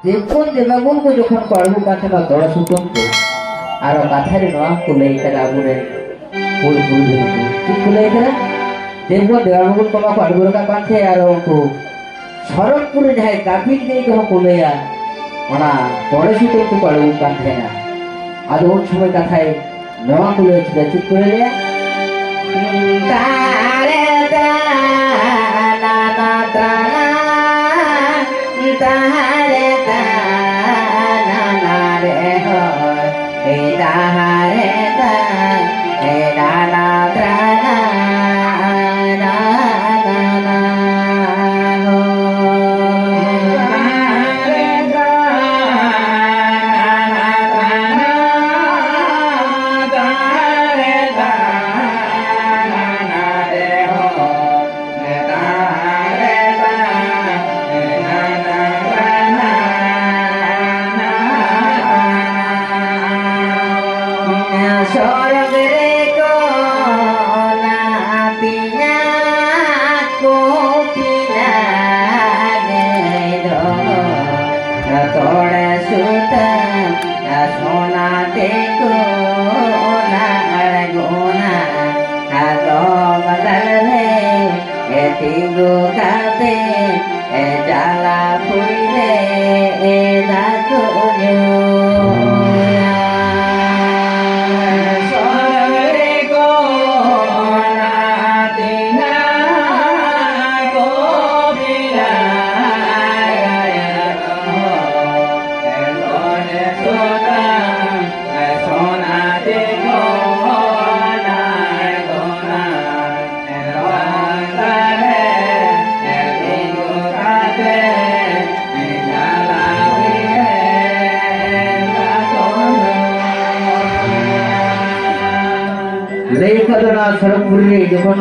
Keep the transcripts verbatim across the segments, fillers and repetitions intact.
ᱫᱮᱵᱜᱩᱱ ᱫᱮᱵᱟᱜᱩᱱ ᱠᱚ ᱡᱚᱠᱷᱚᱱ ᱠᱚ ᱟᱬᱜᱚ ᱠᱟᱱ ᱛᱟᱦᱮᱱᱟ ᱛᱚᱲᱮ ᱥᱩᱛᱟᱹᱢ ᱛᱮ, ᱟᱨᱚ ᱠᱟᱛᱷᱟ ᱨᱮ ᱱᱚᱣᱟ ᱠᱚ ᱞᱟᱹᱭ ᱠᱟᱫᱟ ᱟᱵᱚᱨᱮᱱ ᱯᱩᱨᱩᱫᱷᱩᱞ ᱠᱚ᱾ ᱪᱮᱫ ᱠᱚ ᱞᱟᱹᱭ ᱠᱟᱫᱟ? ᱫᱮᱵᱜᱩᱱ ᱫᱮᱵᱟᱜᱩᱱ ᱠᱚ ᱢᱟ ᱠᱚ ᱟᱬᱜᱚ ᱨᱟᱠᱟᱵ ᱠᱟᱱ ᱛᱟᱦᱮᱸ, ᱟᱨᱚ ᱩᱱᱠᱩ ᱥᱚᱨᱚᱜᱽᱯᱩᱨ ᱨᱮ ᱡᱟᱦᱟᱸᱭ ᱠᱟᱯᱤᱞ ᱜᱟᱹᱭ ᱠᱚᱦᱚᱸ ᱠᱚ ᱞᱟᱹᱭᱟ, ᱚᱱᱟ ᱛᱚᱲᱮ ᱥᱩᱛᱟᱹᱢ ᱛᱮᱠᱚ ᱟᱬᱜᱚ ᱠᱟᱱ ᱛᱟᱦᱮᱱᱟ᱾ ᱟᱫᱚ ᱩᱱ ᱥᱚᱢᱚᱭ ᱠᱟᱛᱷᱟᱭ ᱱᱚᱣᱟ ᱠᱚ ᱞᱟᱹᱭ ᱦᱚᱪᱚᱭᱟ, ᱪᱮᱫ ᱠᱚ ᱞᱟᱹᱭᱟ? ᱛᱟᱦᱟᱨᱮ ᱛᱟᱱᱟ ᱛᱟᱱᱟ, ᱛᱟᱦᱟᱨᱮ ᱛᱟᱱᱟ ᱨᱮ ᱦᱚᱭ, ᱛᱟᱦᱟᱨᱮ ᱛᱟᱱᱟ ᱛᱟᱱᱟ, ᱛᱟᱦᱟᱨᱮ ᱛᱟᱱᱟ ᱥᱚᱨᱚᱜᱽ ᱨᱮ ᱠᱚᱱᱟ ᱯᱤᱭᱟ ᱠᱚ ᱯᱤᱭᱟ ᱜᱮ ᱫᱚ ᱛᱚᱲᱮ ᱥᱩᱛᱟᱹᱢ ᱥᱚᱱᱟ ᱛᱮᱠᱚ ᱟᱬᱜᱚᱱᱟ᱾ ᱟᱫᱚ ᱢᱟᱫᱟᱞ ᱨᱮ ᱛᱤᱸᱜᱩ ᱠᱟᱛᱮ ᱪᱟᱞᱟ ᱯᱩᱭᱞᱮ ᱫᱟᱠᱚ ᱧᱩᱭᱟ᱾ ᱥᱚᱨᱮ ᱠᱚ ᱱᱟᱛᱤᱱᱟ ᱠᱚ ᱵᱤᱞᱟᱭᱟ ᱠᱚ, ᱥᱚᱨᱮ ᱥᱚᱫᱟ ᱥᱚᱱᱟ ᱛᱮᱠᱚ ᱟᱬᱜᱚᱱᱟ᱾ ᱞᱟᱹᱭ ᱠᱚ ᱫᱚ ᱱᱚᱣᱟ ᱥᱚᱨᱚᱜᱽᱯᱩᱨᱤ ᱨᱮ ᱡᱚᱠᱷᱚᱱ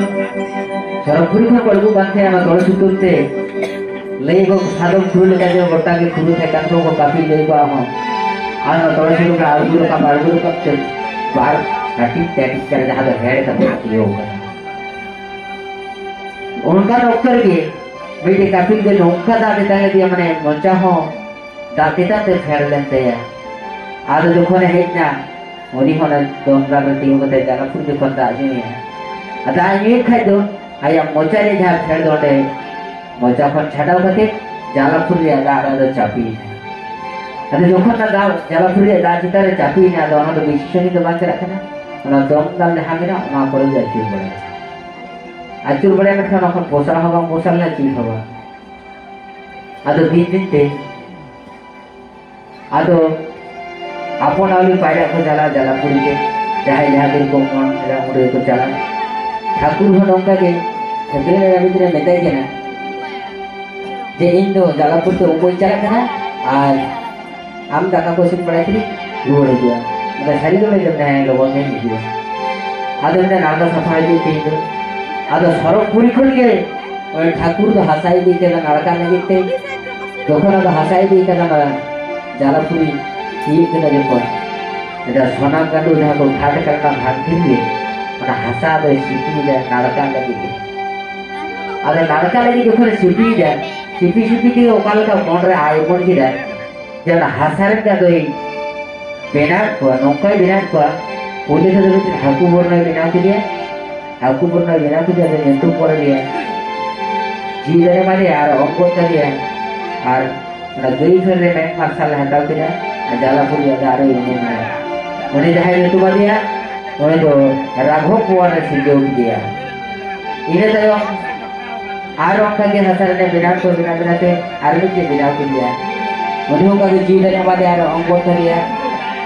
ᱥᱚᱨᱚᱜᱽᱯᱩᱨᱤ ᱠᱷᱚᱱ ᱠᱚ ᱟᱬᱜᱚ ᱠᱟᱱ ᱛᱟᱦᱮᱸᱱᱟ ᱚᱱᱟ ᱛᱚᱲᱮ ᱥᱩᱛᱟᱹᱢ ᱛᱮ, ᱞᱟᱹᱭ ᱠᱚ ᱥᱟᱫᱚᱢ ᱠᱷᱩᱨᱩ ᱞᱮᱠᱟ ᱡᱮ ᱜᱚᱴᱟ ᱜᱮ ᱠᱷᱩᱨᱩ ᱛᱟᱦᱮᱸ ᱠᱟᱱ ᱛᱟᱠᱚᱣᱟ ᱠᱟᱹᱯᱤᱞ ᱞᱟᱹᱭ ᱠᱚᱣᱟ ᱦᱚᱸ᱾ ᱟᱨ ᱚᱱᱟ ᱛᱚᱲᱮ ᱥᱩᱛᱟᱹᱢ ᱨᱮ ᱟᱬᱜᱚ ᱨᱟᱠᱟᱵ ᱟᱬᱜᱚ ᱨᱟᱠᱟᱵ ᱛᱮ ᱵᱟᱨ ᱠᱟᱹᱴᱤᱡ ᱠᱟᱹᱴᱤᱡ ᱠᱟᱛᱮ ᱡᱟᱦᱟᱸ ᱫᱚ ᱦᱮᱲ ᱠᱟᱛᱮ ᱤᱭᱟᱹ ᱠᱟᱱᱟ᱾ ᱚᱱᱠᱟᱱ ᱚᱠᱛᱚ ᱨᱮᱜᱮ ᱢᱤᱫᱴᱮᱡ ᱠᱟᱹᱯᱤᱞ ᱫᱚ ᱱᱚᱝᱠᱟ ᱫᱟᱜ ᱮ ᱛᱟᱦᱮᱸ ᱫᱤᱭᱟ, ᱢᱟᱱᱮ ᱢᱚᱪᱟ ᱦᱚᱸ ᱫᱟᱜ ᱪᱮᱛᱟᱱ ᱛᱮ ᱯᱷᱮᱰ ᱞᱮᱱ ᱛᱟᱭᱟ᱾ ᱟᱫᱚ ᱡᱚᱠᱷᱚᱱᱮ ᱦᱮᱡ ᱮᱱᱟ, ᱩᱱᱤ ᱦᱚᱸ ᱚᱱᱟ ᱫᱚᱱ ᱫᱟᱞ ᱨᱮ ᱛᱤᱸᱜᱩ ᱠᱟᱛᱮ ᱡᱟᱞᱟᱯᱩᱨᱤ ᱡᱚᱠᱷᱚᱱ ᱫᱟᱜ ᱧᱩᱭᱟ, ᱟᱨ ᱫᱟᱜ ᱧᱩᱭᱮᱫ ᱠᱷᱟᱡ ᱫᱚ ᱟᱭᱟᱜ ᱢᱚᱪᱟ ᱨᱮ ᱡᱟᱦᱟᱸ ᱯᱷᱮᱰ ᱫᱚ ᱚᱸᱰᱮ ᱢᱚᱪᱟ ᱠᱷᱚᱱ ᱪᱷᱟᱰᱟᱣ ᱠᱟᱛᱮ ᱡᱟᱞᱟᱯᱩᱨᱤ ᱨᱮᱭᱟᱜ ᱫᱟᱜ ᱨᱮ ᱟᱫᱚ ᱪᱟᱯᱮᱭᱮᱱᱟ᱾ ᱟᱫᱚ ᱡᱚᱠᱷᱚᱱ ᱚᱱᱟ ᱫᱟᱜ ᱡᱟᱞᱟᱯᱩᱨᱤ ᱨᱮᱭᱟᱜ ᱫᱟᱜ ᱪᱮᱛᱟᱱ ᱨᱮ ᱪᱟᱯᱮᱭᱮᱱᱟ, ᱟᱫᱚ ᱚᱱᱟ ᱫᱚ ᱵᱮᱥᱤ ᱥᱟᱺᱜᱤᱧ ᱫᱚ ᱵᱟᱝ ᱪᱟᱞᱟᱜ ᱠᱟᱱᱟ, ᱚᱱᱟ ᱫᱚᱱ ᱫᱟᱞ ᱡᱟᱦᱟᱸ ᱢᱮᱱᱟᱜᱼᱟ ᱚᱱᱟ ᱠᱚᱨᱮ ᱜᱮ ᱟᱹᱪᱩᱨ ᱵᱟᱲᱟᱭᱟ᱾ ᱟᱹᱪᱩᱨ ᱵᱟᱲᱟᱭ ᱞᱮᱠᱷᱟᱱ ᱚᱱᱟ ᱠᱷᱚᱱ ᱯᱚᱥᱟᱜ ᱦᱚᱸ ᱵᱟᱝ ᱯᱚᱥᱟᱜ ᱞᱮᱱᱟ, ᱪᱮᱫ ᱦᱚᱸ ᱵᱟᱝ᱾ ᱟᱫᱚ ᱫᱤᱱ ᱫᱤᱱ ᱛᱮ ᱟᱫᱚ ᱟᱯᱚᱱ ᱟᱹᱣᱨᱤ ᱯᱟᱭᱨᱟᱜ ᱠᱚ ᱪᱟᱞᱟᱜᱼᱟ ᱡᱟᱞᱟᱯᱩᱨᱤ ᱛᱮ, ᱡᱟᱦᱟᱸᱭ ᱡᱟᱦᱟᱸ ᱛᱤᱱ ᱠᱚ ᱢᱚᱱ ᱠᱮᱫᱟ ᱩᱱ ᱨᱮᱜᱮ ᱠᱚ ᱪᱟᱞᱟᱜᱼᱟ᱾ ᱴᱷᱟᱹᱠᱩᱨ ᱦᱚᱸ ᱱᱚᱝᱠᱟ ᱜᱮ ᱥᱮᱸᱫᱽᱨᱟ ᱨᱮ ᱢᱮᱛᱟᱭ ᱠᱟᱱᱟ ᱡᱮ, "ᱤᱧ ᱫᱚ ᱡᱟᱞᱟᱯᱩᱨᱤ ᱛᱮ ᱩᱢᱩᱜ ᱤᱧ ᱪᱟᱞᱟᱜ ᱠᱟᱱᱟ, ᱟᱨ ᱟᱢ ᱫᱟᱠᱟ ᱠᱚ ᱤᱥᱤᱱ ᱵᱟᱲᱟᱭ ᱛᱮᱜᱮ ᱨᱩᱣᱟᱹᱲ ᱦᱤᱡᱩᱜᱼᱟ᱾" ᱢᱮᱱᱫᱟ, "ᱥᱟᱹᱨᱤ ᱜᱮ?" ᱢᱮᱱᱫᱟ, "ᱦᱮᱸ, ᱞᱚᱜᱚᱱ ᱜᱮᱧ ᱦᱤᱡᱩᱜᱼᱟ᱾" ᱟᱫᱚ ᱢᱮᱱᱫᱟ, "ᱱᱟᱲᱠᱟ ᱥᱟᱯᱷᱟ ᱦᱤᱡᱩᱜ ᱛᱮᱦᱮᱧ ᱫᱚ?" ᱟᱫᱚ ᱥᱚᱨᱚᱜᱽᱯᱩᱨᱤ ᱠᱷᱚᱱ ᱜᱮ ᱩᱱᱤ ᱴᱷᱟᱹᱠᱩᱨ ᱫᱚ ᱦᱟᱥᱟ ᱤᱫᱤ ᱠᱮᱫᱟ ᱱᱟᱲᱠᱟ ᱞᱟᱹᱜᱤᱫ ᱛᱮ᱾ ᱡᱚᱠᱷᱚᱱ ᱟᱫᱚ ᱦᱟᱥᱟ ᱤᱫᱤ ᱠᱟᱫᱟ ᱱᱚᱣᱟ ᱡᱟᱞᱟᱯᱩᱨᱤ ᱛᱤᱭᱳᱜ ᱠᱮᱫᱟ ᱡᱚᱠᱷᱚᱱ, ᱢᱤᱫᱴᱟᱝ ᱥᱚᱱᱟᱢ ᱜᱟᱸᱰᱳ ᱡᱟᱦᱟᱸ ᱠᱚ ᱜᱷᱟᱴ ᱠᱟᱫᱟ ᱚᱱᱟ ᱜᱷᱟᱴ ᱵᱷᱤᱛ ᱨᱮ ᱚᱱᱟ ᱦᱟᱥᱟ ᱫᱚᱭ ᱥᱤᱯᱤᱭᱮᱫᱟ ᱱᱟᱲᱠᱟ ᱞᱟᱹᱜᱤᱫ ᱛᱮ᱾ ᱟᱫᱚ ᱱᱟᱲᱠᱟ ᱞᱟᱹᱜᱤᱫ ᱡᱚᱠᱷᱚᱱᱮ ᱥᱤᱯᱤᱭᱮᱫᱟ, ᱥᱤᱯᱤ ᱥᱤᱯᱤ ᱛᱮᱜᱮ ᱚᱠᱟ ᱞᱮᱠᱟ ᱢᱚᱱ ᱨᱮ ᱟᱭ ᱩᱢᱟᱹᱱ ᱠᱮᱫᱟ ᱡᱮ ᱚᱱᱟ ᱦᱟᱥᱟ ᱨᱮᱱ ᱜᱟᱸᱰᱳᱭ ᱵᱮᱱᱟᱣ ᱠᱚᱣᱟ, ᱱᱚᱝᱠᱟᱭ ᱵᱮᱱᱟᱣ ᱠᱚᱣᱟ, ᱯᱳᱭᱞᱳ ᱛᱮᱫᱚ ᱢᱤᱫᱴᱮᱱ ᱦᱟᱹᱠᱩ ᱵᱚᱨᱱᱚᱭ ᱵᱮᱱᱟᱣ ᱠᱮᱫᱮᱭᱟ, ᱦᱟᱹᱠᱩ ᱵᱚᱨᱱᱚᱭ ᱵᱮᱱᱟᱣ ᱠᱮᱫᱮᱭᱟ, ᱟᱫᱚ ᱧᱩᱛᱩᱢ ᱯᱚᱨᱮ ᱜᱮᱭᱟ, ᱡᱤᱣᱤ ᱫᱟᱱᱮ ᱮᱢᱟᱫᱮᱭᱟ ᱟᱨ ᱚᱝ ᱜᱚᱫ ᱠᱟᱫᱮᱭᱟ, ᱟᱨ ᱚᱱᱟ ᱜᱟᱹᱭ ᱯᱷᱮᱰ ᱨᱮ ᱢᱮᱫ ᱢᱟᱨᱥᱟᱞ ᱮ ᱦᱟᱛᱟᱣ ᱠᱮᱫᱟ, ᱟᱨ ᱡᱟᱞᱟᱯᱩᱨᱤ ᱟᱫᱚ ᱟᱨᱚᱭ ᱩᱢᱩᱞ ᱮᱱᱟ᱾ ᱩᱱᱤ ᱡᱟᱦᱟᱸᱭ ᱧᱩᱛᱩᱢ ᱟᱫᱮᱭᱟ, ᱩᱱᱤ ᱫᱚ ᱨᱟᱜᱷᱚᱵ ᱯᱚᱣᱟᱨ ᱮ ᱥᱤᱨᱡᱟᱹᱣ ᱠᱮᱫᱮᱭᱟ᱾ ᱤᱱᱟᱹ ᱛᱟᱭᱚᱢ ᱟᱨ ᱚᱱᱠᱟ ᱜᱮ ᱦᱟᱥᱟ ᱨᱮᱱᱟᱜ ᱵᱮᱱᱟᱣ ᱠᱚ ᱵᱮᱱᱟᱣ ᱵᱮᱱᱟᱣ ᱛᱮ ᱟᱨ ᱢᱤᱫᱴᱮᱱ ᱵᱮᱱᱟᱣ ᱠᱮᱫᱮᱭᱟ᱾ ᱩᱱᱤ ᱦᱚᱸ ᱚᱱᱠᱟ ᱜᱮ ᱡᱤᱣᱤ ᱫᱟᱱᱮ ᱮᱢᱟᱫᱮᱭᱟ ᱟᱨ ᱚᱝ ᱜᱚᱫ ᱠᱟᱫᱮᱭᱟ᱾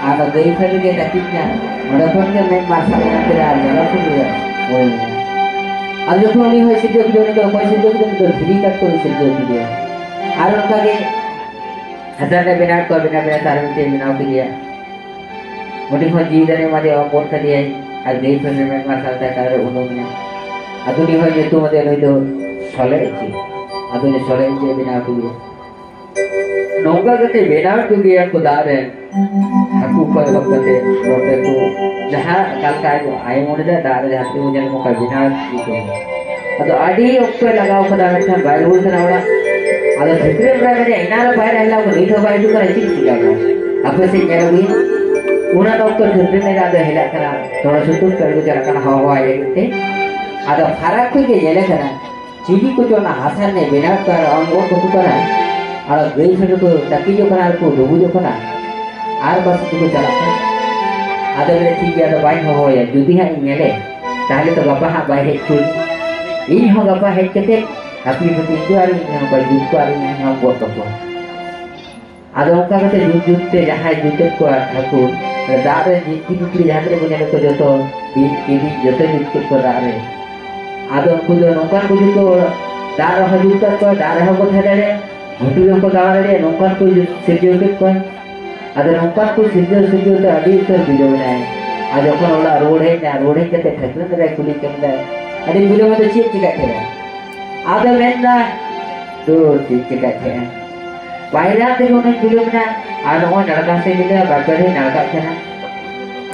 ᱟᱨ ᱚᱱᱟ ᱜᱟᱹᱭ ᱯᱷᱮᱰ ᱨᱮᱜᱮ ᱛᱟᱹᱠᱤᱡ ᱮᱱᱟ᱾ ᱚᱸᱰᱮ ᱠᱷᱚᱱ ᱜᱮ ᱢᱮᱫ ᱢᱟᱨᱥᱟᱞ ᱧᱟᱢ ᱠᱮᱫᱟ ᱟᱨ ᱡᱟᱞᱟᱯᱩᱨᱤ ᱨᱮ ᱦᱩᱭ ᱮᱱᱟ᱾ ᱟᱫᱚ ᱡᱚᱠᱷᱚᱱ ᱩᱱᱤ ᱦᱚᱸᱭ ᱥᱤᱨᱡᱟᱹᱣ ᱠᱮᱫᱮᱭᱟ, ᱩᱱᱤ ᱫᱚ ᱚᱠᱚᱭ ᱥᱤᱨᱡᱟᱹᱣ ᱠᱮᱫᱮᱭᱟ? ᱩᱱᱤ ᱫᱚ ᱫᱷᱤᱨᱤ ᱠᱟᱴᱠᱚᱢ ᱥᱤᱨᱡᱟᱹᱣ ᱠᱮᱫᱮᱭᱟ᱾ ᱟᱨ ᱚᱱᱠᱟ ᱜᱮ ᱦᱟᱥᱟ ᱨᱮ ᱵᱮᱱᱟᱣ ᱠᱚ ᱵᱮᱱᱟᱣ ᱵᱮᱱᱟᱣ ᱛᱮ ᱟᱨ ᱢᱤᱫᱴᱮᱱ ᱵᱮᱱᱟᱣ ᱠᱮᱫᱮᱭᱟ᱾ ᱩᱱᱤ ᱦᱚᱸ ᱡᱤᱣᱤ ᱫᱟᱱᱮ ᱮᱢᱟᱫᱮᱭᱟ, ᱚᱝ ᱜᱚᱫ ᱠᱟᱫᱮᱭᱟᱭ ᱟᱨ ᱜᱟᱹᱭ ᱯᱷᱮᱰ ᱨᱮ ᱢᱮᱫ ᱢᱟᱨᱥᱟᱞ ᱛᱮ ᱚᱠᱟ ᱨᱮ ᱩᱰᱩᱝ ᱮᱱᱟ᱾ ᱟᱫᱚ ᱩᱱᱤ ᱦᱚᱸ ᱧᱩᱛᱩᱢ ᱟᱫᱮᱭᱟ, ᱱᱩᱭ ᱫᱚ ᱥᱚᱞᱮ ᱤᱪᱤ᱾ ᱟᱫᱚ ᱩᱱᱤ ᱥᱚᱞᱮ ᱤᱪᱤ ᱵᱮᱱᱟᱣ ᱠᱮᱫᱮᱭᱟ᱾ ᱱᱚᱝᱠᱟ ᱠᱟᱛᱮ ᱵᱮᱱᱟᱣ ᱦᱚᱪᱚ ᱜᱮᱭᱟ ᱠᱚ ᱫᱟᱜ ᱨᱮ᱾ ᱦᱟᱹᱠᱩ ᱠᱚ ᱮᱦᱚᱵ ᱠᱟᱛᱮ ᱨᱚᱴᱮ ᱠᱚ, ᱡᱟᱦᱟᱸ ᱚᱠᱟ ᱞᱮᱠᱟ ᱟᱡ ᱟᱭ ᱢᱚᱱᱮ ᱫᱟ ᱫᱟᱜ ᱨᱮ ᱡᱟᱦᱟᱸ ᱛᱤᱱᱟᱹᱜ ᱧᱮᱞ ᱠᱚ ᱵᱮᱱᱟᱣ ᱦᱚᱪᱚ ᱠᱚ᱾ ᱟᱫᱚ ᱟᱹᱰᱤ ᱚᱠᱛᱚᱭ ᱞᱟᱜᱟᱣ ᱠᱟᱫᱟ, ᱢᱮᱱᱠᱷᱟᱱ ᱵᱟᱭ ᱨᱩᱣᱟᱹᱲ ᱠᱟᱱᱟ ᱚᱲᱟᱜ᱾ ᱟᱫᱚ ᱴᱷᱟᱹᱠᱨᱟᱹᱱ ᱮᱨᱟ ᱢᱮᱱᱮᱫ, ᱮᱱᱟᱝ ᱨᱮ ᱯᱟᱭᱨᱟ ᱦᱮᱞᱟᱣ ᱠᱟᱱᱟ, ᱱᱤᱛ ᱦᱚᱸ ᱵᱟᱭ ᱦᱤᱡᱩᱜ ᱠᱟᱱᱟ, ᱪᱮᱫ ᱪᱤᱠᱟᱹᱭᱮᱱᱟ? ᱦᱟᱯᱮ ᱥᱮ ᱧᱮᱞ ᱟᱹᱜᱩᱭᱟ᱾ ᱚᱱᱟ ᱚᱠᱛᱚ ᱴᱷᱟᱹᱠᱨᱟᱹᱱ ᱮᱨᱟ ᱫᱚ ᱦᱮᱞᱟᱜ ᱠᱟᱱᱟ, ᱛᱚᱲᱟ ᱥᱩᱛᱟᱹᱢ ᱛᱮ ᱟᱬᱜᱚ ᱪᱟᱞᱟᱜ ᱠᱟᱱᱟ ᱦᱚᱦᱚᱣᱟᱭ ᱞᱟᱹᱜᱤᱫ ᱛᱮ᱾ ᱟᱫᱚ ᱯᱷᱟᱨᱟᱠ ᱠᱷᱚᱱ ᱜᱮ ᱧᱮᱞᱮ ᱠᱟᱱᱟ, ᱪᱤᱞᱤ ᱠᱚᱪᱚ ᱚᱱᱟ ᱦᱟᱥᱟ ᱨᱮ ᱵᱮᱱᱟᱣ ᱠᱟᱱ ᱟᱬᱜᱚ ᱠᱟᱠᱚ ᱠᱟᱱᱟ᱾ ᱟᱨ ᱜᱟᱹᱭ ᱥᱟᱹᱰᱩ ᱠᱚ ᱛᱟᱹᱠᱤᱡᱚᱜ ᱠᱟᱱᱟ ᱟᱨ ᱠᱚ ᱰᱩᱵᱩᱡᱚᱜ ᱠᱟᱱᱟ᱾ ᱟᱨ ᱵᱟᱥ ᱛᱮᱠᱚ ᱪᱟᱞᱟᱜ ᱠᱟᱱᱟ᱾ ᱟᱫᱚ ᱢᱮᱱᱮᱫ, ᱴᱷᱤᱠ ᱜᱮᱭᱟ, ᱟᱫᱚ ᱵᱟᱹᱧ ᱦᱚᱦᱚᱣᱟᱭᱟ, ᱡᱩᱫᱤ ᱦᱟᱸᱜ ᱤᱧ ᱧᱮᱞᱮ, ᱛᱟᱦᱞᱮ ᱛᱚ ᱜᱟᱯᱟ ᱦᱟᱸᱜ ᱵᱟᱭ ᱦᱮᱡ ᱦᱚᱪᱚ᱾ ᱤᱧ ᱦᱚᱸ ᱜᱟᱯᱟ ᱦᱮᱡ ᱠᱟᱛᱮ ᱦᱟᱹᱯᱤ ᱦᱟᱹᱯᱤ ᱤᱧ ᱫᱚ ᱟᱨ ᱤᱧ ᱦᱚᱸ ᱱᱚᱝᱠᱟ ᱡᱩᱛ ᱠᱚ ᱟᱨ ᱤᱧ ᱦᱚᱸ ᱜᱚᱫ ᱠᱟᱠᱚᱣᱟ᱾ ᱟᱫᱚ ᱚᱱᱠᱟ ᱠᱟᱛᱮ ᱡᱩᱛ ᱡᱩᱛ ᱛᱮ ᱡᱟᱦᱟᱸᱭ ᱡᱩᱛᱮᱫ ᱠᱚᱣᱟ ᱴᱷᱟᱹᱠᱩᱨ, ᱫᱟᱜ ᱨᱮ ᱡᱷᱤᱸᱠᱤ ᱯᱤᱯᱤᱲᱤ ᱡᱟᱦᱟᱸ ᱛᱤᱱᱟᱹᱜ ᱠᱚ ᱧᱮᱞᱮᱫ ᱠᱚ ᱡᱚᱛᱚ ᱵᱤᱧ ᱠᱤᱫᱤᱧ ᱡᱚᱛᱚ ᱡᱩᱛ ᱠᱮᱫ ᱠᱚᱣᱟ ᱫᱟᱜ ᱨᱮ᱾ ᱟᱫᱚ ᱩᱱᱠᱩ ᱫᱚ ᱱᱚᱝᱠᱟᱱ ᱠᱚ ᱡᱩᱛ ᱠᱚ, ᱫᱟᱜ ᱨᱮᱦᱚᱸ ᱡᱩᱛ ᱠᱟᱜ ᱠᱚᱣᱟ, ᱫᱟᱜ ᱨᱮᱦᱚᱸ ᱠᱚ ᱛᱟᱦᱮᱸ ᱫᱟᱲᱮᱭᱟᱜᱼᱟ, ᱜᱷᱩᱴᱩ ᱨᱮᱦᱚᱸ ᱠᱚ ᱫᱟᱬᱟ ᱫᱟᱲᱮᱭᱟᱜᱼᱟ, ᱱᱚᱝᱠᱟᱱ ᱠᱚ ᱡᱩᱛ ᱥᱤᱨᱡᱟᱹᱣ ᱠᱮᱫ ᱠᱚᱣᱟ᱾ ᱟᱫᱚ ᱱᱚᱝᱠᱟᱱ ᱠᱚ ᱥᱤᱨᱡᱟᱹᱣ ᱥᱤᱨᱡᱟᱹᱣ ᱛᱮ ᱟᱹᱰᱤ ᱩᱛᱟᱹᱨ ᱵᱤᱞᱚᱢ ᱮᱱᱟᱭ᱾ ᱟᱨ ᱡᱚᱠᱷᱚᱱ ᱚᱲᱟᱜ ᱨᱩᱣᱟᱹᱲ ᱦᱮᱡ ᱮᱱᱟ, ᱨᱩᱣᱟᱹᱲ ᱦᱮᱡ ᱠᱟᱛᱮ ᱴᱷᱟᱹᱠᱨᱟᱹᱱ ᱮᱨᱟᱭ ᱠᱩᱞᱤ ᱠᱮᱫ ᱢᱮᱭᱟ, ᱟᱹᱰᱤ ᱵᱤᱞᱚᱢ ᱫᱚ ᱪᱮᱫ ᱪᱤᱠᱟᱹᱜ ᱠᱟᱱᱟ? ᱟᱫᱚ ᱢᱮᱱᱫᱟ, ᱫᱩ ᱪᱮᱫ ᱪᱤᱠᱟᱹᱜ ᱠᱟᱱᱟ? ᱯᱟᱭᱨᱟ ᱛᱮᱜᱮ ᱩᱱᱤ ᱵᱤᱞᱚᱢ ᱮᱱᱟ, ᱟᱨ ᱱᱚᱜᱼᱚᱭ ᱱᱟᱲᱠᱟ ᱥᱮᱫ ᱜᱮ ᱵᱟᱯᱮ ᱱᱟᱲᱠᱟᱜ ᱠᱟᱱᱟ᱾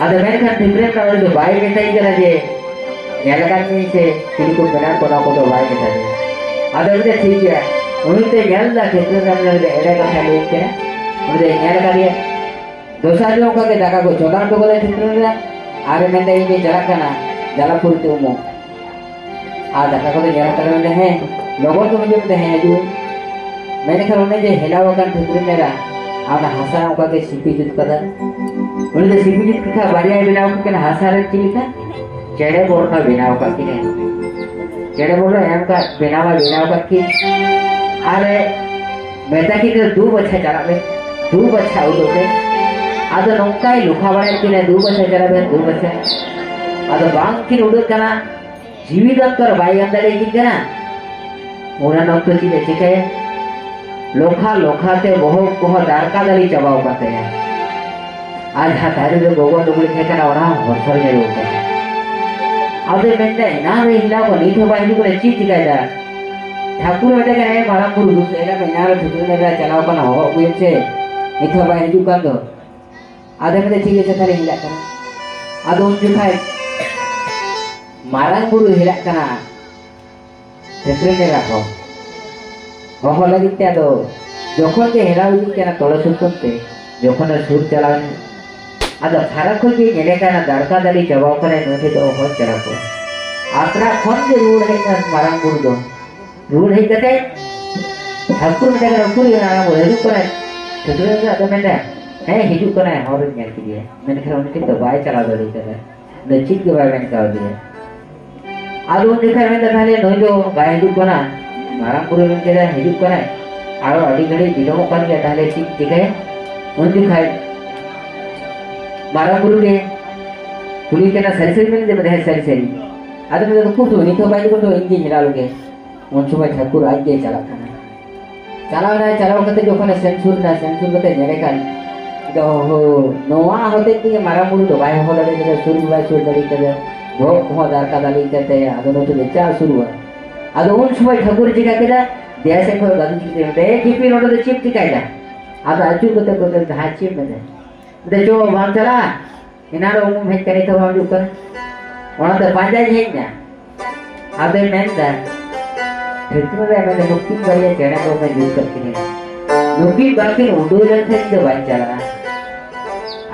ᱟᱫᱚ ᱢᱮᱱᱠᱷᱟᱱ ᱴᱷᱟᱹᱠᱨᱟᱹᱱ ᱮᱨᱟ ᱫᱚ ᱵᱟᱭ ᱢᱮᱛᱟᱭ ᱠᱟᱱᱟ ᱡᱮ, ᱧᱮᱞ ᱟᱠᱟᱫ ᱢᱤᱭᱟᱹᱧ ᱥᱮ ᱪᱤᱞᱤ ᱠᱚ ᱢᱮᱱᱟᱜ ᱠᱚᱣᱟ, ᱚᱱᱟ ᱠᱚᱫᱚ ᱵᱟᱭ ᱢᱮᱛᱟ ᱫᱤᱧᱟ᱾ ᱟᱫᱚ ᱩᱱᱤ ᱫᱚ ᱴᱷᱤᱠ ᱜᱮᱭᱟ, ᱩᱱᱤ ᱫᱚ ᱧᱮᱞ ᱮᱫᱟ ᱴᱷᱟᱹᱠᱨᱟᱹᱱ ᱮᱨᱟ ᱫᱚ ᱮᱲᱮ ᱠᱟᱛᱷᱟᱭ ᱞᱟᱹᱭ ᱠᱟᱱᱟ, ᱩᱱᱤ ᱫᱚ ᱧᱮᱞ ᱟᱠᱟᱫᱮᱭᱟ᱾ ᱫᱚᱥᱟᱨ ᱦᱤᱞᱳᱜ ᱚᱱᱠᱟ ᱜᱮ ᱫᱟᱠᱟ ᱠᱚ ᱪᱚᱸᱫᱟ ᱦᱚᱴᱚ ᱠᱟᱫᱟ ᱴᱷᱟᱹᱠᱨᱟᱹᱱ ᱮᱨᱟ, ᱟᱨᱮ ᱢᱮᱱᱫᱟ, ᱤᱧ ᱫᱚᱧ ᱪᱟᱞᱟᱜ ᱠᱟᱱᱟ ᱡᱟᱞᱟᱯᱩᱨᱤ ᱛᱮ ᱩᱢᱩᱜ᱾ ᱟᱨ ᱫᱟᱠᱟ ᱠᱚᱫᱚ ᱧᱮᱞ ᱠᱟᱫᱟ, ᱢᱮᱱᱫᱟ, ᱦᱮᱸ, ᱞᱚᱜᱚᱱ ᱜᱮᱢ ᱦᱤᱡᱩᱜ ᱢᱮᱱᱫᱟ, ᱦᱮᱸ, ᱦᱤᱡᱩᱜ᱾ ᱢᱮᱱᱠᱷᱟᱱ ᱚᱱᱮ ᱡᱮ ᱦᱮᱞᱟᱣ ᱟᱠᱟᱱ ᱴᱷᱟᱹᱠᱨᱟᱹᱱ ᱮᱨᱟ, ᱟᱨ ᱚᱱᱟ ᱦᱟᱥᱟ ᱚᱱᱠᱟ ᱜᱮ ᱥᱤᱯᱤ ᱡᱩᱛ ᱠᱟᱫᱟ᱾ ᱩᱱᱤ ᱫᱚ ᱥᱤᱯᱤ ᱡᱩᱛ ᱠᱟᱛᱮ ᱵᱟᱨᱭᱟᱭ ᱵᱮᱱᱟᱣ ᱠᱮᱫ ᱠᱤᱱᱟ, ᱦᱟᱥᱟ ᱨᱮ ᱪᱮᱫ ᱞᱮᱠᱟ? ᱪᱮᱬᱮ ᱵᱚᱨᱱᱚ ᱵᱮᱱᱟᱣ ᱠᱟᱜ ᱠᱤᱱᱟᱹ᱾ ᱪᱮᱬᱮ ᱵᱚᱨᱱᱚ ᱮᱢ ᱠᱟᱜ, ᱵᱮᱱᱟᱣ ᱢᱟ ᱵᱮᱱᱟᱣ ᱠᱟᱜ ᱠᱤᱱ᱾ ᱟᱨᱮ ᱢᱮᱛᱟ ᱠᱤᱱ ᱠᱟᱱᱟ, ᱫᱩ ᱵᱟᱪᱷᱟ ᱪᱟᱞᱟᱜ ᱢᱮ, ᱫᱩ ᱵᱟᱪᱷᱟ ᱩᱰᱩᱠ ᱢᱮ᱾ ᱟᱫᱚ ᱱᱚᱝᱠᱟᱭ ᱞᱚᱠᱷᱟ ᱵᱟᱲᱟᱭᱮᱫ ᱠᱤᱱᱟ, ᱫᱩ ᱵᱟᱪᱷᱟ ᱪᱟᱞᱟᱜ ᱢᱮ, ᱫᱩ ᱵᱟᱪᱷᱟ᱾ ᱟᱫᱚ ᱵᱟᱝ ᱠᱤᱱ ᱩᱰᱩᱠ ᱠᱟᱱᱟ, ᱡᱤᱣᱤ ᱫᱚ ᱚᱱᱠᱟ ᱵᱟᱭ ᱜᱟᱱ ᱫᱟᱲᱮᱭᱟᱠᱤᱱ ᱠᱟᱱᱟ᱾ ᱚᱱᱟ ᱚᱠᱛᱚ ᱪᱮᱫ ᱮ ᱪᱤᱠᱟᱹᱭᱟ? ᱞᱚᱠᱷᱟ ᱞᱚᱠᱷᱟ ᱛᱮ ᱵᱚᱦᱚᱜ ᱠᱚᱦᱚᱸ ᱫᱟᱨᱠᱟ ᱫᱟᱨᱤ ᱪᱟᱵᱟᱣ ᱟᱠᱟᱱ ᱛᱟᱭᱟ᱾ ᱟᱨ ᱡᱟᱦᱟᱸ ᱫᱟᱨᱮ ᱨᱮ ᱜᱚᱜᱚ ᱞᱩᱜᱽᱲᱤ ᱛᱟᱦᱮᱸ ᱠᱟᱱᱟ, ᱚᱱᱟ ᱦᱚᱸ ᱦᱚᱥᱚᱨ ᱧᱮᱞᱚᱜ ᱠᱟᱱᱟ᱾ ᱟᱫᱚᱭ ᱢᱮᱱᱫᱟ, ᱮᱱᱟᱝ ᱨᱮ ᱦᱤᱞᱟᱹᱣ ᱠᱚ, ᱱᱤᱛ ᱦᱚᱸ ᱵᱟᱭ ᱦᱤᱡᱩᱜ ᱠᱟᱱᱟ, ᱪᱮᱫ ᱪᱤᱠᱟᱹᱭᱮᱫᱟ? ᱴᱷᱟᱹᱠᱩᱨ ᱢᱮᱛᱟᱭ ᱠᱟᱱᱟ, ᱮ ᱢᱟᱨᱟᱝ ᱵᱩᱨᱩ, ᱫᱩᱥ ᱮᱱᱟ, ᱮᱱᱟᱝ ᱨᱮ ᱴᱷᱟᱹᱠᱩᱨ ᱢᱮᱱᱫᱟ, ᱪᱟᱞᱟᱣ ᱠᱟᱱᱟ, ᱦᱚᱦᱚ ᱟᱹᱜᱩᱭᱮᱢ ᱥᱮ, ᱱᱤᱛ ᱦᱚᱸ ᱵᱟᱭ ᱦᱤᱡᱩᱜ ᱠᱟᱱ ᱫᱚ᱾ ᱟᱫᱚ ᱢᱮᱱᱫᱟ, ᱴᱷᱤᱠ ᱟᱪᱷᱮ, ᱛᱟᱦᱞᱮ ᱦᱤᱞᱟᱹᱜ ᱠᱟᱱᱟ᱾ ᱟᱫᱚ ᱩᱱ ᱡᱚᱠᱷᱟᱡ ᱢᱟᱨᱟᱝ ᱵᱩᱨᱩ ᱦᱤᱞᱟᱹᱜ ᱠᱟᱱᱟ, ᱴᱷᱟᱹᱠᱨᱟᱹᱱ ᱮᱨᱟ ᱠᱚ᱾ ᱦᱚᱦᱚ ᱞᱟᱹᱜᱤᱫ ᱛᱮ ᱟᱫᱚ ᱡᱚᱠᱷᱚᱱ ᱜᱮ ᱦᱮᱞᱟᱣ ᱤᱫᱤᱜ ᱠᱟᱱᱟ ᱛᱚᱞᱮ ᱥᱩᱛᱟᱹᱢ ᱛᱮ, ᱡᱚᱠᱷᱚᱱᱮ ᱥᱩᱨ ᱪᱟᱞᱟᱣ ᱮᱱᱟ, ᱟᱫᱚ ᱯᱷᱟᱨᱟᱠ ᱠᱷᱚᱱ ᱜᱮ ᱧᱮᱞᱮ ᱠᱟᱱᱟ ᱫᱟᱨᱠᱟ ᱫᱟᱞᱤ ᱪᱟᱵᱟᱣ ᱠᱟᱱᱟᱭ, ᱱᱩᱭ ᱴᱷᱮᱱ ᱫᱚ ᱚᱦᱚᱧ ᱪᱟᱞᱟᱣ ᱠᱚᱜᱼᱟ᱾ ᱟᱥᱲᱟ ᱠᱷᱚᱱ ᱜᱮ ᱨᱩᱣᱟᱹᱲ ᱦᱮᱡ ᱮᱱᱟ ᱢᱟᱨᱟᱝ ᱵᱩᱨᱩ ᱫᱚ᱾ ᱨᱩᱣᱟᱹᱲ ᱦᱮᱡ ᱠᱟᱛᱮ ᱴᱷᱟᱹᱠᱩᱨ ᱢᱮᱛᱟᱭ ᱠᱟᱱᱟ, "ᱩᱠᱩᱨ ᱢᱟᱨᱟᱝ ᱵᱩᱨᱩ ᱦᱤᱡᱩᱜ ᱠᱟᱱᱟᱭ?" ᱴᱷᱟᱹᱠᱩᱨ ᱟᱫᱚ ᱢᱮᱱᱫᱟ, "ᱦᱮᱸ, ᱦᱤᱡᱩᱜ ᱠᱟᱱᱟᱭ, ᱦᱚᱨ ᱨᱮᱧ ᱧᱮᱞ ᱠᱮᱫᱮᱭᱟ, ᱢᱮᱱᱠᱷᱟᱱ ᱩᱱᱤ ᱴᱷᱮᱱ ᱫᱚ ᱵᱟᱭ ᱪᱟᱞᱟᱣ ᱫᱟᱲᱮ ᱠᱟᱫᱟ, ᱩᱱᱤ ᱫᱚ ᱪᱮᱫ ᱜᱮ ᱵᱟᱭ ᱢᱮᱱ ᱠᱟᱣᱫᱮᱭᱟ᱾" ᱟᱫᱚ ᱩᱱ ᱡᱚᱠᱷᱟᱡ ᱢᱮᱱᱫᱟ, "ᱛᱟᱦᱞᱮ ᱱᱩᱭ ᱫᱚ ᱵᱟᱭ ᱦᱤᱡᱩᱜ ᱠᱟᱱᱟ?" ᱢᱟᱨᱟᱝ ᱵᱩᱨᱩ ᱢᱮᱱ ᱠᱮᱫᱟ, "ᱦᱤᱡᱩᱜ ᱠᱟᱱᱟᱭ, ᱟᱨᱚ ᱟᱹᱰᱤ ᱜᱷᱟᱹᱲᱤᱡ ᱵᱤᱞᱚᱢᱚᱜ ᱠᱟᱱ ᱜᱮᱭᱟ, ᱛᱟᱦᱞᱮ ᱪᱮᱫ ᱤᱧ ᱪᱤᱠᱟᱹᱭᱟ?" ᱩᱱ ᱡᱚᱠᱷᱟᱡ ᱢᱟᱨᱟᱝ ᱵᱩᱨᱩ ᱜᱮ ᱠᱩᱞᱤ ᱠᱟᱱᱟ, "ᱥᱟᱹᱨᱤ ᱥᱟᱹᱨᱤ ᱢᱮᱱ ᱞᱮᱫᱟ?" "ᱦᱮᱸ, ᱥᱟᱹᱨᱤ ᱥᱟᱹᱨᱤ᱾" ᱟᱫᱚ ᱢᱮᱱᱫᱟ, "ᱩᱠᱩᱨ ᱛᱚ, ᱱᱤᱛ ᱦᱚᱸ ᱵᱟᱭ ᱦᱤᱡᱩᱜ ᱠᱟᱱ ᱫᱚ, ᱤᱧ ᱜᱮᱧ ᱧᱮᱞ ᱞᱮᱜᱮ᱾" ᱩᱱ ᱥᱚᱢᱚᱭ ᱴᱷᱟᱹᱠᱩᱨ ᱟᱡ ᱜᱮ ᱪᱟᱞᱟᱜ ᱠᱟᱱᱟ᱾ ᱪᱟᱞᱟᱣ ᱮᱱᱟᱭ, ᱪᱟᱞᱟᱣ ᱠᱟᱛᱮ ᱡᱚᱠᱷᱚᱱᱮ ᱥᱮᱱ ᱥᱩᱨ ᱮᱱᱟ, ᱥᱮᱱ ᱥᱩᱨ ᱠᱟᱛᱮ ᱧᱮᱞᱮ ᱠᱷᱟᱱ ᱫᱚ, ᱦᱳ, ᱱᱚᱣᱟ ᱦᱚᱛᱮᱡ ᱛᱮᱜᱮ ᱢᱟᱨᱟᱝ ᱵᱩᱨᱩ ᱫᱚ ᱵᱟᱭ ᱦᱚᱦᱚ ᱫᱟᱲᱮ ᱠᱟᱫᱟ, ᱥᱩᱨ ᱜᱮ ᱵᱟᱭ ᱥᱩᱨ ᱫᱟᱲᱮ ᱠᱟᱫᱟ, ᱵᱚᱦᱚᱜ ᱠᱚᱦᱚᱸ ᱫᱟᱨᱠᱟ ᱫᱟᱞᱤ ᱠᱟᱛᱮ ᱟᱫᱚ ᱱᱩᱭ ᱫᱚ ᱪᱟᱞᱟᱣ ᱥᱩᱨᱩᱜᱼᱟ᱾ ᱟᱫᱚ ᱩᱱ ᱥᱚᱢᱚᱭ ᱴᱷᱟᱹᱠᱩᱨ ᱪᱤᱠᱟ ᱠᱮᱫᱟ, ᱫᱮᱭᱟ ᱥᱮᱫ ᱠᱷᱚᱱ ᱜᱟᱹᱫᱩᱡ ᱠᱟᱛᱮ ᱢᱮᱱᱫᱟ, "ᱮ ᱠᱷᱤᱯᱤ, ᱱᱚᱰᱮ ᱫᱚ ᱪᱮᱫ ᱮᱢ ᱪᱤᱠᱟᱭᱮᱫᱟ?" ᱟᱫᱚ ᱟᱹᱪᱩᱨ ᱠᱟᱛᱮ ᱠᱚ ᱢᱮᱱᱫᱟ, "ᱦᱮᱸ, ᱪᱮᱫ ᱮᱢ ᱢᱮᱱᱫᱟ?" ᱢᱮᱱᱫᱟ, "ᱪᱚ, ᱵᱟᱢ ᱪᱟᱞᱟᱜᱼᱟ? ᱮᱱᱟᱱ ᱨᱮ ᱩᱢᱩᱢ ᱦᱮᱡ ᱠᱟᱱᱟ, ᱱᱤᱛᱚᱜ ᱵᱟᱢ ᱦᱤᱡᱩᱜ ᱠᱟᱱᱟ, ᱚᱱᱟᱛᱮ ᱯᱟᱸᱡᱟᱧ ᱦᱮᱡ ᱮᱱᱟ᱾" ᱟᱫᱚᱭ ᱢᱮᱱᱫᱟ, ᱴᱷᱟᱹᱠᱨᱟᱹᱱ ᱨᱮ ᱢᱮᱱᱫᱟ, "ᱱᱩᱠᱤᱱ ᱵᱟᱨᱭᱟ ᱪᱮᱬᱮ ᱫᱚ ᱢᱮ ᱡᱩᱛ ᱠᱟᱜ ᱠᱤᱱᱟᱹ, ᱱᱩᱠᱤᱱ ᱵᱟᱠᱤᱱ ᱩᱰᱟᱹᱣ ᱞᱮᱱᱠᱷᱟᱱ ᱤᱧ ᱫᱚ ᱵᱟᱹᱧ ᱪᱟᱞᱟᱜᱼᱟ᱾"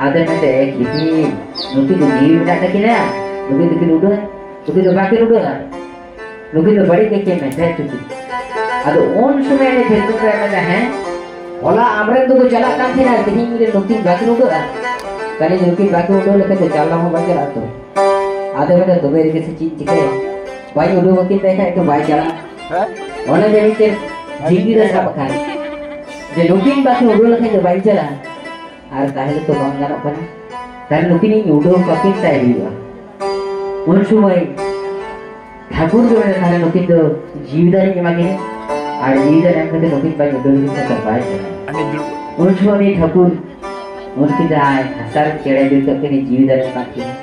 ᱟᱫᱚᱭ ᱢᱮᱱᱫᱟ, "ᱮ ᱠᱷᱤᱫᱤ, ᱱᱩᱠᱤᱱ ᱫᱚ ᱡᱤᱣᱤ ᱢᱮᱱᱟᱜ ᱛᱟᱹᱠᱤᱱᱟ, ᱱᱩᱠᱤᱱ ᱫᱚᱠᱤᱱ ᱩᱰᱟᱹᱣᱟ? ᱱᱩᱠᱤᱱ ᱫᱚ ᱵᱟᱠᱤᱱ ᱩᱰᱟᱹᱣᱟ, ᱱᱩᱠᱤᱱ ᱫᱚ ᱵᱟᱹᱲᱤᱡ ᱜᱮᱠᱤᱱ ᱢᱮᱛᱟᱭ ᱪᱩᱠᱤ᱾" ᱟᱫᱚ ᱩᱱ ᱥᱚᱢᱚᱭ ᱩᱱᱤ ᱴᱷᱟᱹᱠᱨᱟᱹᱱ ᱨᱮ ᱢᱮᱱᱫᱟ, ᱦᱮᱸ, ᱦᱚᱞᱟ ᱟᱢᱨᱮᱱ ᱫᱚᱠᱚ ᱪᱟᱞᱟᱜ ᱠᱟᱱ ᱛᱟᱦᱮᱱᱟ, ᱛᱮᱦᱮᱧ ᱨᱮ ᱱᱩᱠᱤᱱ ᱵᱟᱠᱤᱱ ᱩᱰᱟᱹᱜᱼᱟ? ᱛᱟᱦᱞᱮ ᱱᱩᱠᱤᱱ ᱵᱟᱠᱤᱱ ᱩᱰᱟᱹᱜ ᱞᱮᱠᱷᱟᱱ ᱫᱚ ᱪᱟᱞᱟᱣ ᱦᱚᱸ ᱵᱟᱝ ᱪᱟᱞᱟᱜᱼᱟ ᱛᱚ᱾ ᱟᱫᱚ ᱢᱮᱱᱫᱟ, ᱛᱚᱵᱮ ᱨᱮᱜᱮ ᱥᱮ ᱪᱮᱫ ᱤᱧ ᱪᱤᱠᱟᱹᱭᱟ? ᱵᱟᱹᱧ ᱩᱰᱩᱠ ᱟᱹᱠᱤᱱ ᱛᱟᱭ ᱠᱷᱟᱡ ᱫᱚ ᱵᱟᱭ ᱪᱟᱞᱟᱜᱼᱟ᱾ ᱦᱮᱸ? ᱚᱱᱮ ᱡᱮ ᱢᱤᱫᱴᱮᱱ ᱡᱤᱱᱫᱤ ᱨᱮ ᱥᱟᱵ ᱟᱠᱟᱱ, ᱡᱮ ᱱᱩᱠᱤᱱ ᱵᱟᱠᱤᱱ ᱩᱰᱩᱠ ᱞᱮᱠᱷᱟᱱ ᱫᱚ ᱵᱟᱹᱧ ᱪᱟᱞᱟᱜᱼᱟ᱾ ᱟᱨ ᱛᱟᱦᱞᱮ ᱛᱚ ᱵᱟᱝ ᱜᱟᱱᱚᱜ ᱠᱟᱱᱟ᱾ ᱛᱟᱦᱞᱮ ᱱᱩᱠᱤᱱᱤᱧ ᱩᱰᱩᱠ ᱠᱟᱹᱠᱤᱱ ᱛᱟᱭ ᱦᱩᱭᱩᱜᱼᱟ᱾ ᱩᱱ ᱥᱚᱢᱚᱭ ᱴᱷᱟᱹᱠᱩᱨ ᱫᱚ ᱢᱮᱱᱟ, ᱛᱟᱦᱞᱮ ᱱᱩᱠᱤᱱ ᱫᱚ ᱡᱤᱣᱤ ᱫᱟᱱᱤᱧ ᱮᱢᱟ ᱠᱤᱱᱟ᱾ ᱟᱨ ᱡᱤᱣᱤ ᱫᱟᱱ ᱮᱢ ᱠᱟᱛᱮ ᱱᱩᱠᱤᱱ ᱵᱟᱹᱧ ᱩᱰᱩᱠ ᱞᱮᱠᱤᱱ ᱠᱷᱟᱱ ᱫᱚ ᱵᱟᱭ ᱜᱟᱱᱚᱜᱼᱟ᱾ ᱩᱱ ᱥᱚᱢᱚᱭ ᱩᱱᱤ ᱴᱷᱟᱹᱠᱩᱨ ᱩᱱᱠᱤᱱ ᱡᱟᱦᱟᱸᱭ ᱦᱟᱥᱟ ᱨᱮᱱ ᱪᱮᱬᱮ ᱡᱩᱛ ᱠᱟᱜ ᱠᱤᱱ ᱡᱤᱣᱤ ᱫᱟᱱᱮ ᱮᱢᱟ ᱠᱤᱱᱟ᱾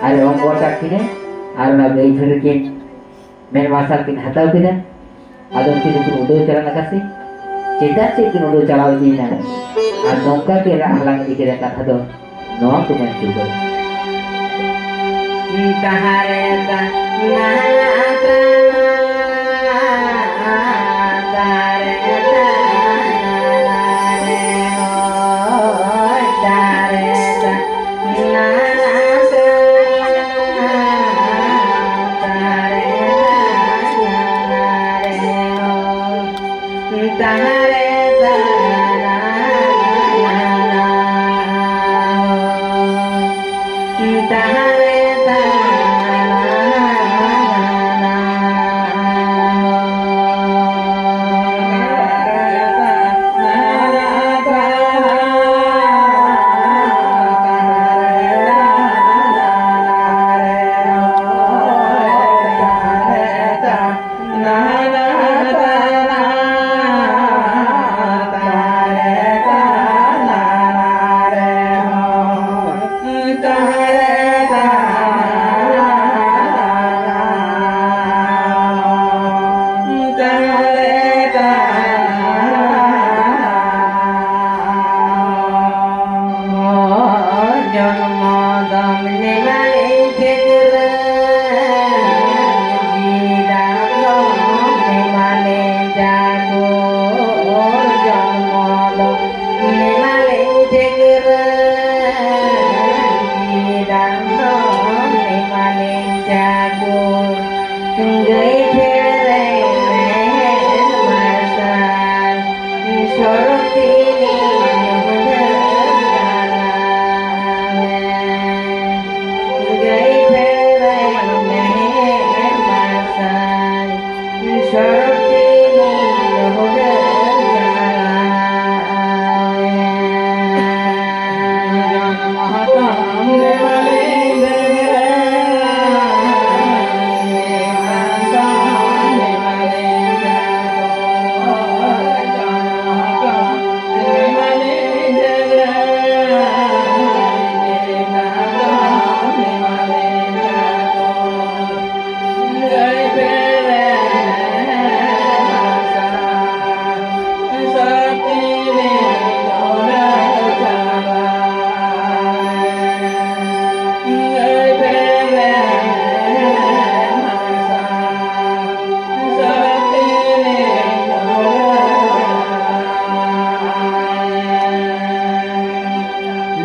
ᱟᱨ ᱚᱝᱜᱚ ᱟᱠᱟᱫ ᱠᱤᱱᱟᱹ᱾ ᱟᱨ ᱚᱱᱟ ᱜᱟᱹᱭ ᱴᱷᱩᱲᱤ ᱠᱤᱱ ᱢᱮᱫ ᱢᱟᱨᱥᱟᱞ ᱠᱤᱱ ᱦᱟᱛᱟᱣ ᱠᱮᱫᱟ᱾ ᱟᱫᱚ ᱩᱱᱠᱤᱱ ᱫᱚᱠᱤᱱ ᱩᱰᱟᱹᱣ ᱪᱟᱞᱟᱣ ᱞᱮᱱᱟ ᱥᱮ ᱪᱮᱛᱟᱱ ᱥᱮᱫ ᱠᱤᱱ ᱩᱰᱟᱹᱣ ᱪᱟᱞᱟᱣ ᱤᱫᱤᱭᱮᱱᱟ᱾ ᱟᱨ ᱱᱚᱝᱠᱟ ᱠᱤᱱ ᱨᱟᱜ ᱦᱟᱞᱟᱝ ᱤᱫᱤ ᱠᱮᱫᱟ᱾ ᱠᱟᱛᱷᱟ ᱫᱚ ᱱᱚᱣᱟ ᱠᱚ ᱢᱮᱱ ᱦᱚᱪᱚ ᱠᱟᱫᱟ᱾ ᱛᱟᱦᱟᱨᱮ ᱫᱟ-, ᱱᱟ-, ᱛᱟᱦᱟᱨᱮ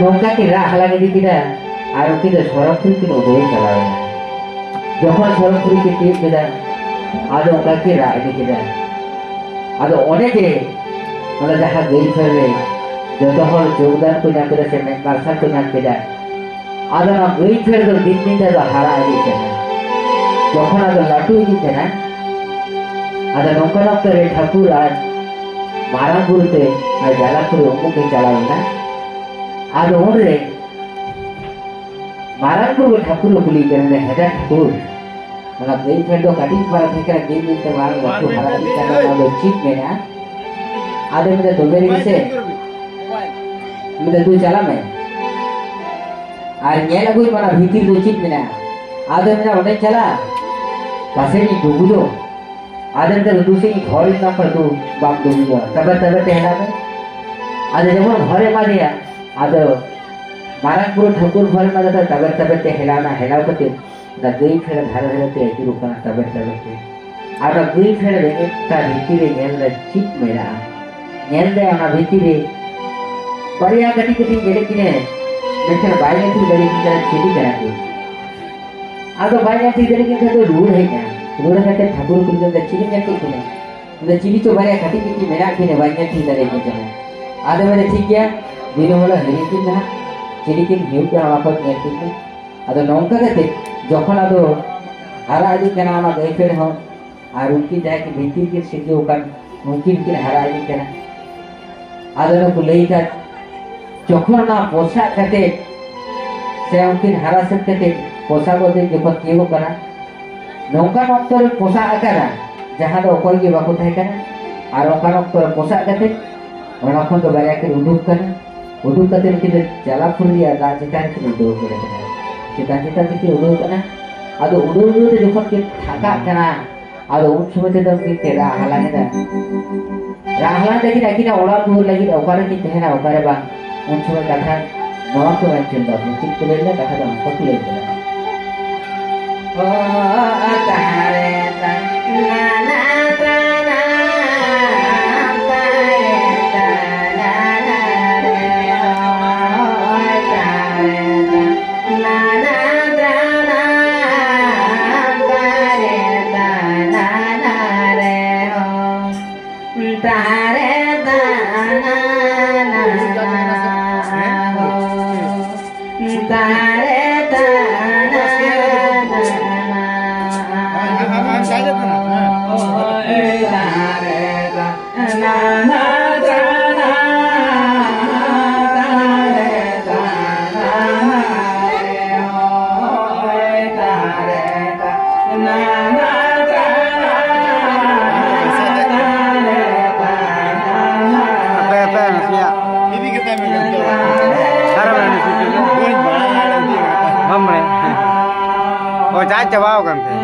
ᱱᱚᱝᱠᱟ ᱠᱤᱱ ᱨᱟᱜ ᱦᱟᱞᱟᱝ ᱤᱫᱤ ᱠᱮᱫᱟ᱾ ᱟᱨ ᱩᱱᱠᱤᱱ ᱫᱚ ᱥᱚᱨᱚᱜᱽᱯᱩᱨᱤ ᱠᱤᱱ ᱩᱰᱟᱹᱣ ᱪᱟᱞᱟᱣ ᱮᱱᱟ᱾ ᱡᱚᱠᱷᱚᱱ ᱥᱚᱨᱚᱜᱽᱯᱩᱨᱤ ᱠᱤᱱ ᱛᱤᱭᱳᱜ ᱠᱮᱫᱟ, ᱟᱫᱚ ᱚᱱᱠᱟ ᱠᱤᱱ ᱨᱟᱜ ᱤᱫᱤ ᱠᱮᱫᱟ᱾ ᱟᱫᱚ ᱚᱸᱰᱮ ᱜᱮ, ᱚᱱᱟ ᱡᱟᱦᱟᱸ ᱜᱟᱹᱭ ᱯᱷᱮᱰ ᱨᱮ ᱡᱚᱛᱚ ᱦᱚᱲ ᱡᱳᱜᱽᱫᱟᱱ ᱠᱚ ᱧᱟᱢ ᱠᱮᱫᱟ ᱥᱮ ᱢᱮᱫ ᱢᱟᱨᱥᱟᱞ ᱠᱚ ᱧᱟᱢ ᱠᱮᱫᱟ, ᱟᱫᱚ ᱚᱱᱟ ᱜᱟᱹᱭ ᱯᱷᱮᱰ ᱫᱚ ᱫᱤᱱ ᱫᱤᱱ ᱛᱮ ᱟᱫᱚ ᱦᱟᱨᱟ ᱤᱫᱤᱜ ᱠᱟᱱᱟ᱾ ᱡᱚᱠᱷᱚᱱ ᱟᱫᱚ ᱞᱟᱹᱴᱩ ᱤᱫᱤᱜ ᱠᱟᱱᱟ, ᱟᱫᱚ ᱱᱚᱝᱠᱟᱱ ᱚᱠᱛᱚ ᱨᱮ ᱴᱷᱟᱹᱠᱩᱨ ᱟᱡ ᱢᱟᱨᱟᱝ ᱵᱩᱨᱩ ᱛᱮ ᱟᱡ ᱡᱟᱞᱟᱯᱩᱨᱤ ᱩᱢᱩᱜ ᱮ ᱪᱟᱞᱟᱣ ᱮᱱᱟ᱾ ᱟᱫᱚ ᱩᱱᱨᱮ ᱢᱟᱨᱟᱝ ᱵᱩᱨᱩ ᱴᱷᱟᱹᱠᱩᱨ ᱮ ᱠᱩᱞᱤ ᱠᱟᱱᱟ, ᱦᱮᱸᱫᱟ ᱴᱷᱟᱹᱠᱩᱨ, ᱚᱱᱟ ᱜᱟᱹᱭ ᱯᱷᱮᱰ ᱫᱚ ᱠᱟᱹᱴᱤᱡ ᱯᱟᱨᱟ ᱛᱟᱦᱮᱸ ᱠᱟᱱᱟ, ᱫᱤᱱ ᱫᱤᱱ ᱛᱮ ᱢᱟᱨᱟᱝ ᱞᱟᱹᱴᱩ ᱦᱟᱨᱟ ᱤᱫᱤᱜ ᱠᱟᱱᱟ, ᱚᱱᱟ ᱫᱚ ᱪᱮᱫ ᱢᱮᱱᱟ? ᱟᱫᱚ ᱢᱮᱱᱫᱟ, ᱛᱚᱵᱮ ᱨᱮᱜᱮ ᱥᱮ, ᱢᱮᱱᱫᱟ, ᱫᱩ ᱪᱟᱞᱟᱜ ᱢᱮ ᱟᱨ ᱧᱮᱞ ᱟᱹᱜᱩᱭ ᱢᱮ ᱚᱱᱟ ᱵᱷᱤᱛᱤᱨ ᱫᱚ ᱪᱮᱫ ᱢᱮᱱᱟᱜᱼᱟ᱾ ᱟᱫᱚ ᱢᱮᱱᱟ, ᱚᱸᱰᱮᱧ ᱪᱟᱞᱟᱜᱼᱟ, ᱯᱟᱥᱮᱡ ᱤᱧ ᱰᱩᱵᱩᱡᱚᱜ᱾ ᱟᱫᱚ ᱢᱮᱱᱫᱟ, ᱫᱩ ᱥᱮ ᱤᱧ ᱦᱚᱨ ᱤᱧ ᱮᱢᱟ ᱠᱚᱣᱟ, ᱫᱩ ᱵᱟᱢ ᱰᱩᱵᱩᱡᱚᱜᱼᱟ, ᱛᱟᱵᱮᱨ ᱛᱟᱵᱮᱨ ᱛᱮ ᱦᱮᱞᱟᱣ ᱢᱮ᱾ ᱟᱫᱚ ᱡᱮᱢᱚᱱ ᱦᱚᱨᱮ ᱮᱢᱟᱫᱮᱭᱟ, ᱟᱫᱚ ᱢᱟᱨᱟᱝ ᱵᱩᱨᱩ ᱴᱷᱟᱹᱠᱩᱨ ᱦᱚᱨᱮ ᱮᱢᱟᱫᱮ ᱛᱟᱵᱮᱨ ᱛᱟᱵᱮᱨ ᱛᱮ ᱦᱮᱞᱟᱣ ᱮᱱᱟ, ᱦᱮᱞᱟᱣ ᱠᱟᱛᱮ ᱚᱱᱟ ᱜᱟᱹᱭ ᱯᱷᱮᱰ ᱫᱷᱟᱨᱮ ᱫᱷᱟᱨᱮ ᱛᱮ ᱟᱹᱪᱩᱨᱚᱜ ᱠᱟᱱᱟ ᱛᱟᱵᱮᱨ ᱛᱟᱵᱮᱨ ᱛᱮ᱾ ᱟᱨ ᱚᱱᱟ ᱜᱟᱹᱭ ᱯᱷᱮᱰ ᱨᱮ ᱢᱤᱫᱴᱟᱝ ᱵᱷᱤᱛᱤᱨ ᱨᱮ ᱧᱮᱞ ᱫᱟᱭ ᱪᱮᱫ ᱢᱮᱱᱟᱜᱼᱟ᱾ ᱧᱮᱞ ᱫᱟᱭ ᱚᱱᱟ ᱵᱷᱤᱛᱤᱨ ᱨᱮ ᱵᱟᱨᱭᱟ ᱠᱟᱹᱴᱤᱡ ᱠᱟᱹᱴᱤᱡ ᱧᱮᱞᱮᱫ ᱠᱤᱱᱟᱹ, ᱢᱮᱱᱠᱷᱟᱱ ᱵᱟᱭ ᱧᱮᱞ ᱴᱷᱤᱠ ᱫᱟᱲᱮᱭᱟᱜ ᱠᱟᱱᱟ ᱪᱤᱞᱤ ᱠᱟᱱᱟ ᱠᱤᱱ᱾ ᱟᱫᱚ ᱵᱟᱭ ᱧᱮᱞ ᱴᱷᱤᱠ ᱫᱟᱲᱮᱭᱟᱜ ᱠᱟᱱ ᱠᱷᱟᱱ ᱫᱚ ᱨᱩᱣᱟᱹᱲ ᱦᱮᱡ ᱮᱱᱟ᱾ ᱨᱩᱣᱟᱹᱲ ᱦᱮᱡ ᱠᱟᱛᱮ ᱴᱷᱟᱹᱠᱩᱨ ᱠᱩᱞᱤ ᱠᱮᱫᱟ, ᱪᱤᱞᱤ ᱧᱮᱞ ᱠᱮᱫ ᱠᱤᱱᱟ? ᱟᱫᱚ ᱪᱤᱞᱤ ᱪᱚ ᱵᱟᱨᱭᱟ ᱠᱟᱹᱴᱤᱡ ᱠᱟᱹᱴᱤᱡ ᱢᱮᱱᱟᱜ ᱠᱤᱱᱟ, ᱵᱟᱭ ᱧᱮᱞ ᱴᱷᱤᱠ ᱫᱟᱲᱮᱭᱟᱠᱤᱱ ᱠᱟᱱᱟ᱾ ᱟᱫᱚ ᱢᱮᱱᱫᱟ, ᱴᱷᱤᱠ ᱜᱮᱭᱟ, ᱫᱤᱱᱟᱹᱢ ᱦᱤᱞᱳᱜ ᱦᱤᱨᱤ ᱠᱤᱱ ᱱᱟᱦᱟᱜ, ᱪᱤᱞᱤ ᱠᱤᱱ ᱦᱩᱭᱩᱜ ᱠᱟᱱᱟ ᱚᱱᱟ ᱠᱚ ᱧᱮᱞ ᱠᱤᱱ ᱢᱮ᱾ ᱟᱫᱚ ᱱᱚᱝᱠᱟ ᱠᱟᱛᱮ ᱡᱚᱠᱷᱚᱱ ᱟᱫᱚ ᱦᱟᱨᱟ ᱤᱫᱤᱜ ᱠᱟᱱᱟ ᱚᱱᱟ ᱜᱟᱹᱭ ᱯᱷᱮᱰ ᱦᱚᱸ, ᱟᱨ ᱩᱱᱠᱤᱱ ᱡᱟᱦᱟᱸᱭ ᱠᱤᱱ ᱵᱷᱤᱛᱤᱨ ᱠᱤᱱ ᱥᱤᱨᱡᱟᱹᱣ ᱟᱠᱟᱱ, ᱩᱱᱠᱤᱱ ᱠᱤᱱ ᱦᱟᱨᱟ ᱤᱫᱤᱜ ᱠᱟᱱᱟ᱾ ᱟᱫᱚ ᱱᱩᱠᱩ ᱞᱟᱹᱭ ᱠᱟᱫ, ᱡᱚᱠᱷᱚᱱ ᱚᱱᱟ ᱯᱚᱥᱟᱜ ᱠᱟᱛᱮ ᱥᱮ ᱩᱱᱠᱤᱱ ᱦᱟᱨᱟ ᱥᱟᱹᱛ ᱠᱟᱛᱮ ᱯᱚᱥᱟᱜ ᱠᱟᱛᱮ ᱡᱚᱠᱷᱚᱱ ᱛᱤᱭᱳᱜᱚᱜ ᱠᱟᱱᱟ, ᱱᱚᱝᱠᱟᱱ ᱚᱠᱛᱚ ᱨᱮ ᱯᱚᱥᱟᱜ ᱟᱠᱟᱱᱟ, ᱡᱟᱦᱟᱸ ᱫᱚ ᱚᱠᱚᱭ ᱜᱮ ᱵᱟᱠᱚ ᱛᱟᱦᱮᱸ ᱠᱟᱱᱟ᱾ ᱟᱨ ᱚᱱᱠᱟᱱ ᱚᱠᱛᱚ ᱨᱮ ᱯᱚᱥᱟᱜ ᱠᱟᱛᱮ ᱚᱱᱟ ᱠᱷᱚᱱ ᱫᱚ ᱵᱟᱨᱭᱟ ᱠᱤᱱ ᱩᱰᱩᱠ ᱠᱟᱱᱟ᱾ ᱩᱰᱩᱠ ᱠᱟᱛᱮ ᱩᱱᱠᱤᱱ ᱫᱚ ᱡᱟᱞᱟᱯᱩᱨᱤ ᱨᱮᱭᱟᱜ ᱫᱟᱜ ᱪᱮᱛᱟᱱ ᱨᱮᱠᱤᱱ ᱩᱰᱟᱹᱣ ᱠᱟᱱᱟ, ᱪᱮᱛᱟᱱ ᱪᱮᱛᱟᱱ ᱛᱮᱠᱤᱱ ᱩᱰᱟᱹᱣ ᱠᱟᱱᱟ᱾ ᱟᱫᱚ ᱩᱰᱟᱹᱣ ᱩᱰᱟᱹᱣ ᱛᱮ ᱡᱚᱠᱷᱚᱱ ᱠᱤᱱ ᱛᱷᱟᱠᱟᱜ ᱠᱟᱱᱟ, ᱟᱫᱚ ᱩᱱ ᱥᱚᱢᱚᱭ ᱛᱮᱫᱚ ᱩᱱᱠᱤᱱ ᱠᱤᱱ ᱨᱟᱜ ᱦᱟᱞᱟᱝ ᱮᱫᱟ᱾ ᱨᱟᱜ ᱦᱟᱞᱟᱝ ᱛᱮᱠᱤᱱ ᱟᱹᱠᱤᱱᱟᱜ ᱚᱲᱟᱜ ᱫᱩᱣᱟᱹᱨ ᱞᱟᱹᱜᱤᱫ ᱚᱠᱟᱨᱮ ᱠᱤᱱ ᱛᱟᱦᱮᱱᱟ, ᱚᱠᱟᱨᱮ ᱵᱟᱝ᱾ ᱩᱱ ᱥᱚᱢᱚᱭ ᱠᱟᱛᱷᱟ ᱱᱚᱣᱟ ᱠᱚ ᱢᱮᱱ ᱦᱚᱪᱚ ᱞᱮᱫᱟ, ᱪᱮᱫ ᱠᱚ ᱞᱟᱹᱭ ᱞᱮᱫᱟ, ᱠᱟᱛᱷᱟ ᱫᱚ ᱱᱚᱝᱠᱟ ᱠᱚ ᱞᱟᱹᱭ ᱞᱮᱫᱟ᱾ ᱚᱠᱟᱨᱮ ᱢᱮᱱᱟᱭᱟ ᱱᱩᱭ ᱥᱤᱴᱩ ᱫᱚ? ᱵᱟᱹᱧ ᱵᱟᱲᱟᱭᱟ, ᱤᱧ ᱫᱚ᱾ ᱵᱟᱢ ᱵᱟᱲᱟᱭᱟ? ᱦᱮᱸ᱾ ᱚ, ᱡᱟᱦᱟᱸᱭ ᱪᱟᱵᱟᱣ ᱟᱠᱟᱱ ᱛᱟᱭᱟ᱾